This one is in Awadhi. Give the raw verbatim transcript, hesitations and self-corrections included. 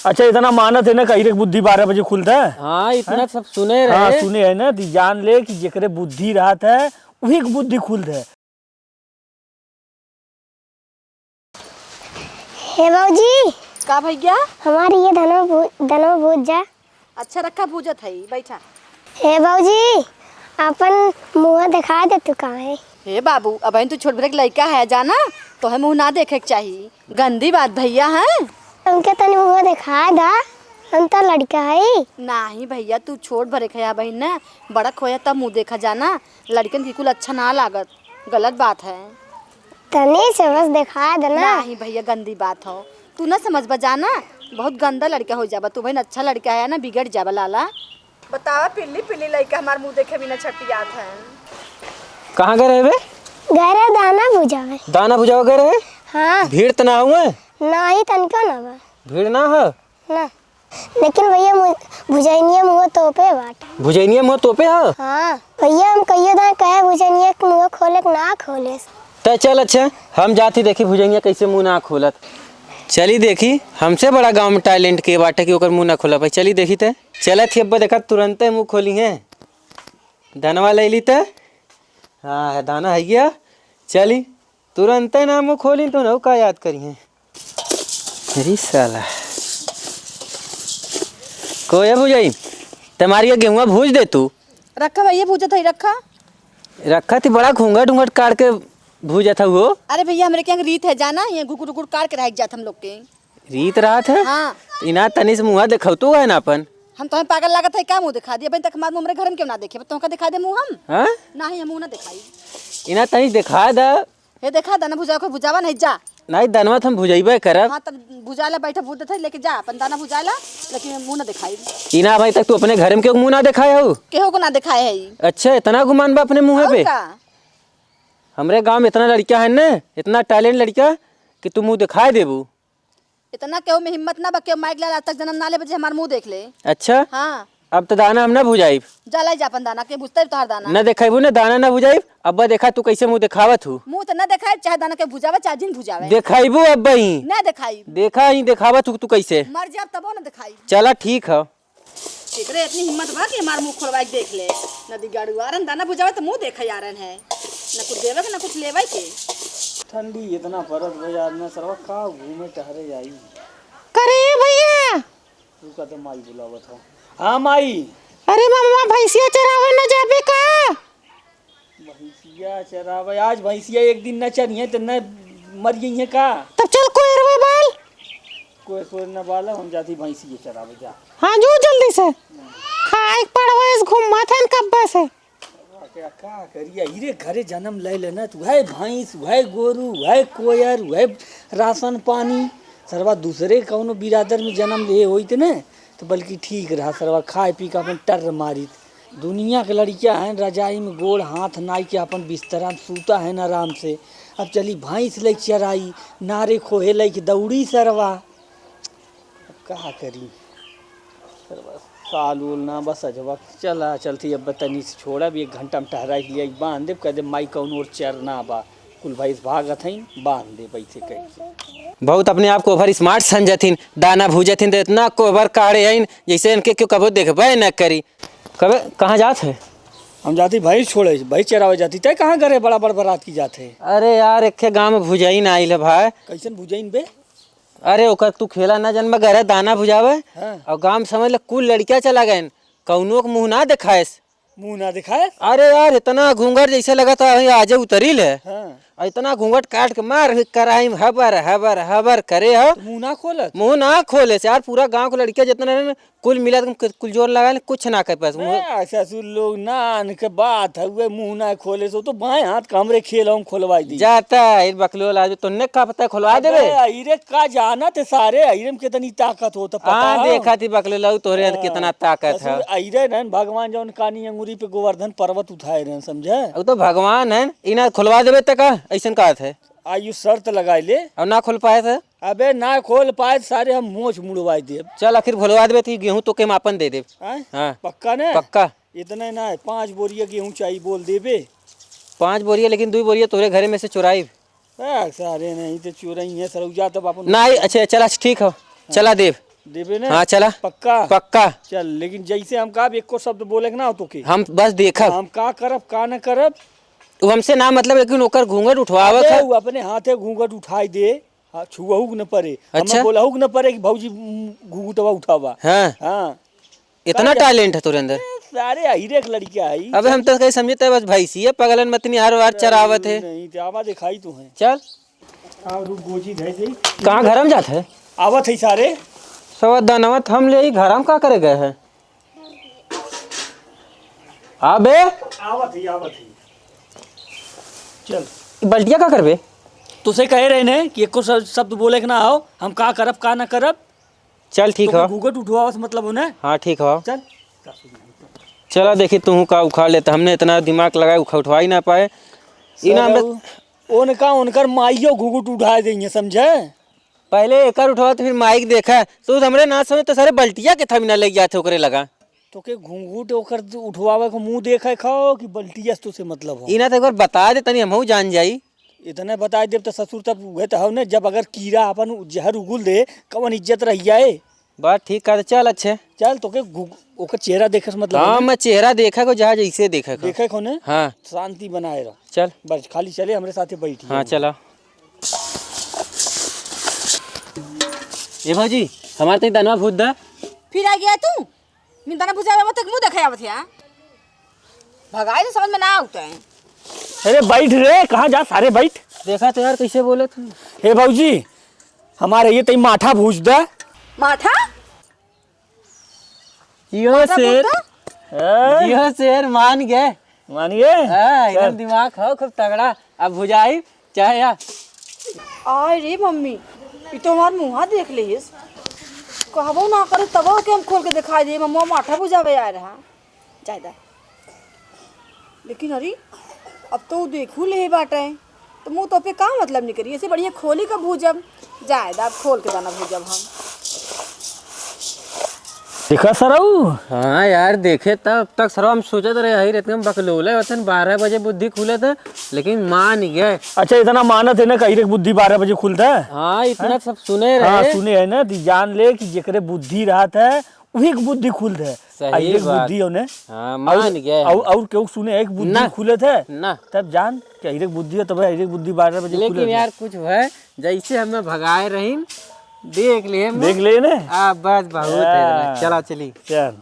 अच्छा, इतना मानत है ना, कही रे बुद्धि बारह बजे खुलत है। हाँ, इतना हैं? सब सुने हाँ, रहे। सुने है ना, ती जान ले कि जेकरे बुद्धि रहत है, वही के बुद्धि खुलत है। हे भौजी। का भैया? हमार ये धनवा भू-, धनवा भूज जा। अच्छा रखा, भूजत है, बैठा। हे भौजी, आपन मुँह देखाइ दे तू काहे? हे बाबू, अबहिन तू छोट भरेक लइका है, जाना, तोहे मुँह ना देखे के चाही। गंदी बात भैया हैं। हमके तनी मुँह देखाइ दा, हम तो लड़का हई। नाही भैया, तू छोट भरेक है अबहिन ना, बड़क होया तब मुँह देखा जाना, लड़कन की कुल अच्छा ना लागत। गलत बात है। तनी से बस देखाइ देना। नाही भैया, गंदी बात हो, तू ना समझबा जाना, बहुत गंदा लड़का होइ जाबा तू। बहिन, अच्छा लड़का है ना, बिगड़ जाबा लाला। बतावा, पिल्ली पिल्ली लइका हमार मुँह देखे बिना छटियात है। कहाँ गए रहे बे? गए रहे दाना भुजावे। दाना भुजावे गए रहे? हाँ। भीड़ त ना हुए? नाही, तनिको ना बा। भीड़ ना है? ना। लेकिन भैया, मु-, भुजैनिया मुँह तोपे बाटे। भुजैनिया मुँह तोपे ह? हाँ। भैया, हम कहियो दाएँ कहे भुजैनिया के मुँह खोले के ना खोले। त चल, अच्छा, हम जाती देखी भुजैनिया कैसे मुँह ना खोलत। चली देखी, हमसे बड़ा गाँव में talent के बाटे कि ओकर मुँह ना खोला पाई। चली देखी त। चलत ही अब्बा, देखा तुरंते मुँह खोली हैं। धनवा ले ली त। हाँ, है दाना है गया। चली, तुरंते ना मुँह खोली तो नौ का याद करी हैं। अरे साला। को ये भुजाई, तुम्हारी ये गेहुआ भूज दे तू। रखा भैया, भूजत है, रखा। रखा थी, बड़ा घूंघट घूंघट काट के भूजत है वो। अरे भैया, हमरे के यहाँ रीत है, जाना, ये घुकुर घुकुर काट के रह जात हम लोग के। रीत रहत है? हाँ। इना तनी से मुँह देखावतू है ना अपन। हम तोहे पागल लागत है का, मुँह देखा दिया? अबहिन तक हमार मुँह हमरे घर में क्यों ना देखे? तोहका देखा दे मुँह हम? हाँ? नाही, हम मुँह ना देखाई। इना तनी देखा दा। हे देखा, दाना भुजा को भुजावा नहीं जा। नाही, दानवा त हम भुजैबे करब। हाँ, तब भुजाला बैठा भूज देते, लेके जा, अपन दाना भुजाला, लेकिन मुँह ना देखाई। इना अबहिन तक तू अपने घर में क्यों मुँह ना देखाए हो? केहू को ना देखाए है ई। अच्छा, इतना गुमान बा अपने मुँह और पे? का? हमरे गाँव में इतना लड़कियाँ हैं ने, इतना talent लड़कियाँ कि तू मुँह देखाए देबू। इतना केहू में हिम्मत ना बा, केहू माइक लाला तक जन्म ना ले बजे हमार मुँह देख ले। अच्छा? हाँ। अब त दाना हम ना भुजाइब। जा लाई जा अपन दाना, के भुजतै तोहार दाना। ना देखाइबू ना, दाना ना भुजाइब। अब्बा देखा तू कैसे मुँह देखावत हू। मुँह त ना देखाइब, चाहे दाना के भुजावे, चाहे जिन भुजावे। देखाइबू अब्बा ही। ना देखाइब। देखा ही देखावत हू तू कैसे। मर जाब तबो ना देखाइब। चला ठीक ह। केकरे इतनी हिम्मत बा कि हमार मुँह खोलवाइ के देख ले। नदी गाड़ू आरन दाना भुजावे त मुँह देखे आरन है। न कुछ देवे के, न कुछ लेवे के। ठंडी इतना परत बा यार, न सरवा का घूमे टहरे जाई। करे भैया। रुका तो माई बुलावत हो। हाँ माई। अरे मम्मा, भैंसिया चरावे न जाबे का? भैंसिया चरावे, आज भैंसिया एक दिन न चरिहे त न मर जइहे का? तब चल कोयरवे बाल। कोयर सोयर न बाला, हम जाती भैंसिया चरावे जा। हाँ, जो जल्दी से। खाए के पड़वा इस घूमत हन कब्बे से। का, का करिया, इरे घरे जन्म ले लेना तू, है भैंस, है गोरू, है कोयर, है राशन पानी। सरवा दूसरे कौनो बिरादर में जन्म ले होइत ने, तो बल्कि ठीक रहा, सरवा खाए पी के अपन टर्र मारित। दुनिया के लड़किया हैं, रजाई में गोड़ हाथ नाई के अपन बिस्तरा में सूता है आराम से। अब चली भैंस लइके चराई, नारे खोहे लइके दौड़ी सरवा। अब का करी? सरवा साल उल ना बस अजबा। चला, चलती अब तनी से छोड़ब, एक घंटा में टहराई के लिए बांध देब, कह देब माई कौन और चर ना बा। कुल भैंस भागत हईन, बांध दे बैठे कहीं। बहुत अपने आप को over smart समझथिन, दाना भूजथिन त इतना कोबर काढ़े हईन, जैसे इनके क्यों कबो देखबे न करी। कबे कहाँ जात है? हम जाती भैंस छोड़े, भैंस चरावे जाती। तै कहाँ करे बड़ा बड़ बरात की जात है? अरे यार, एक गाँव में भुजाइन आइल है भाई। कैसन भुजाइन बे? अरे ओकर तू खेला ना जनबा, घरे दाना भुजावे। हाँ। और गाँव में समझ ले कुल लड़कियाँ चला गए, कौनो के मुँह ना देखाएस। मुँह ना देखाए? अरे यार, इतना घूंघट जैसे लगा था वही आजे उतरी ले। हाँ। और इतना घूंघट काट के मार हुई कराई में हबर, हबर, हबर करे हो। तो मुँह ना खोलत? मुँह ना खोले से यार, पूरा गाँव के लड़कियाँ जितना रहे ना, कुल मिला के कुल जोर लगा ले, कुछ ना कर पास। ए, ससुर लोग ना, इनके बात है, वे मुँह ना खोले से, तो बाएं हाथ का हमरे खेल हम खोलवाई दी। जाता है, बकलोल आज तोन्ने का पता खोलवा अबे, देवे। अहिरे का जानत है सारे, अहिरे में कितनी ताकत हो, तो पता हाँ, हो? देखा थी बकलोल, तोरे अंदर हाँ, कितना ताकत ससुर है। अहिरे रहन, भगवान जौन कानी अंगूरी पे गोवर्धन पर्वत उठाए रहन, समझे? अब तो भगवान है, इना खोलवा देवे तक का, ऐसन का है? आयु शर्त लगाए ले। और ना खोल पाए थे? अबे ना खोल पाए, सारे हम मोछ मुड़वाए देब। चल आखिर खोलवा देबे, तो गेहूं तो के हम आपन दे देब। आय? हाँ। पक्का ना? पक्का। इतने ना है, पाँच बोरिया गेहूं चाहिए, बोल देबे। पाँच बोरिया, लेकिन दो बोरिया तोरे घरे में से चुराइब। ए, सारे नहीं तो चुराई है, सरौजा तब अपन नहीं, अच्छा, चला, ठीक हो, चला देब। देबे ना? हाँ, चला। पक्का? पक्का। चल, लेकिन जैसे हम कहा, एको शब्द बोले के ना हो तोके। हम बस देखब। हम का करब, का न करब। वो हमसे ना मतलब, लेकिन ओकर घूंघट उठवावे अबे, खा- वो अपने हाथे घूंघट उठाई दे। हाँ, छुअहू के न परे। अच्छा। हमें बोलहू के न परे कि भौजी, उम, घूंघटवा उठावा। हाँ। हाँ। इतना का जा- talent है तोरे अंदर। ए, सारे अहिरे के लड़का है। अबे हम तो कहीं समझते हैं बस भैंसी है, पगलन मतनी हर बार चरावत है। नहीं, तो आवा दिखाई तू है। चल। हाँ, रुक, गोजी धै दे। कहाँ घर में जात है? आवत है सारे। सवा दानवा थम ले, ई घर में का करे गए है? आ बे। आवत है, आवत है। चल। ई बल्टिया का करबे? तुसे कहे रहे ने कि एको श-, शब्द बोले के ना हो, हम का करब, का ना करब। चल, ठीक तोके हो। घूंघट उठवावे से मतलब हो ना। हाँ, ठीक हो। चल। चला देखी, तू का उखाड़ लेता। हमने इतना दिमाग लगाए, उखा-, उठवा ही ना पाए। ई ना हमरे सरऊ, उनका, उनकर माइयो घूंघट उठाए देंगे, समझे? पहले एकर उठवा, तो फिर माइक देखा। तू हमरे ना समझ, तो सारे बल्टिया के थमिना ले जाते ओकरे लगा। तोके घूंघट ओकर उठवावे को मुंह देखे खाओ कि बल्टिया से तुसे मतलब हो? ई ना तो एक बार बता दे, तनी हमहू जान जाई। इतने बता देब त ससुर, तब उहे त हव ने, जब अगर कीड़ा अपन जहर उगुल दे, कवन इज्जत रह जाए? बात ठीक कर, चल अच्छे। चल, तोके घु-, ओकर चेहरा देखे से मतलब हाँ, है। मैं चेहरा देखा को जहाँ जैसे देखा को। देखे को ने? हाँ। शांति बनाए रहो। चल। बस खाली चले हमरे साथे बैठी हाँ, है। चला। ए भौजी, हमार तनी दनवा भूज दा। फिर आ गया तू? मिंदना बुझावे मत, मुंह देखे आवत है। भगाई तो समझ में ना आवत है। अरे बैठ रे, कहाँ जा सारे, बैठ। देखा तो यार कैसे बोलत है। हे भौजी, हमारे ये तई माठा भूज दा। माठा? यो माठा शेर, भूज दा? ए? यो शेर मान गए। मान गए? हाँ, एकदम चल। दिमाग हो खूब तगड़ा। अब भुजाई चाहे या। आय रे मम्मी, ई तो हमार मुँहा देख लेहिस। कहबो ना करे तबो के हम खोल के दिखाई दे, मम्मा माठा बुझावे आए रहा। जायदा। लेकिन अरे, अब तो उ देखू ले बाटे, तो मुँह तो पे का मतलब निकरी, ऐसे बढ़िया खोली का भूजब। जायदा, अब खोल के दाना भूजब हम। देखा सरऊ? हाँ यार, देखे तब तक सरऊ हम सोचत रहे, अहिर इतने बकलोले होतन, बारह बजे बुद्धि खुलत है, लेकिन मान गए। अच्छा, इतना मानत है ना, कही रे बुद्धि बारह बजे खुलत है? हाँ, इतना हैं? सब सुने हाँ, रहे। सुने है ना, ती जान ले कि जेकरे बुद्धि रहत है, वही के बुद्धि खुलत है। सही अहिरे के बात। बुद्धि होने। हाँ, और, मान गए। और, और केहू सुने है कि बुद्धि ना। खुलत है? ना। तब जान कि अहिरे के बुद्धि हो, तब अहिरे के बुद्धि बारह बजे लेकिन खुलत है। यार, कुछ है, जैसे हमें भगाए रहीन, देख लिए हम। देख लिए ने? आ, बस बहुत है, हाँ। चला चली। चल।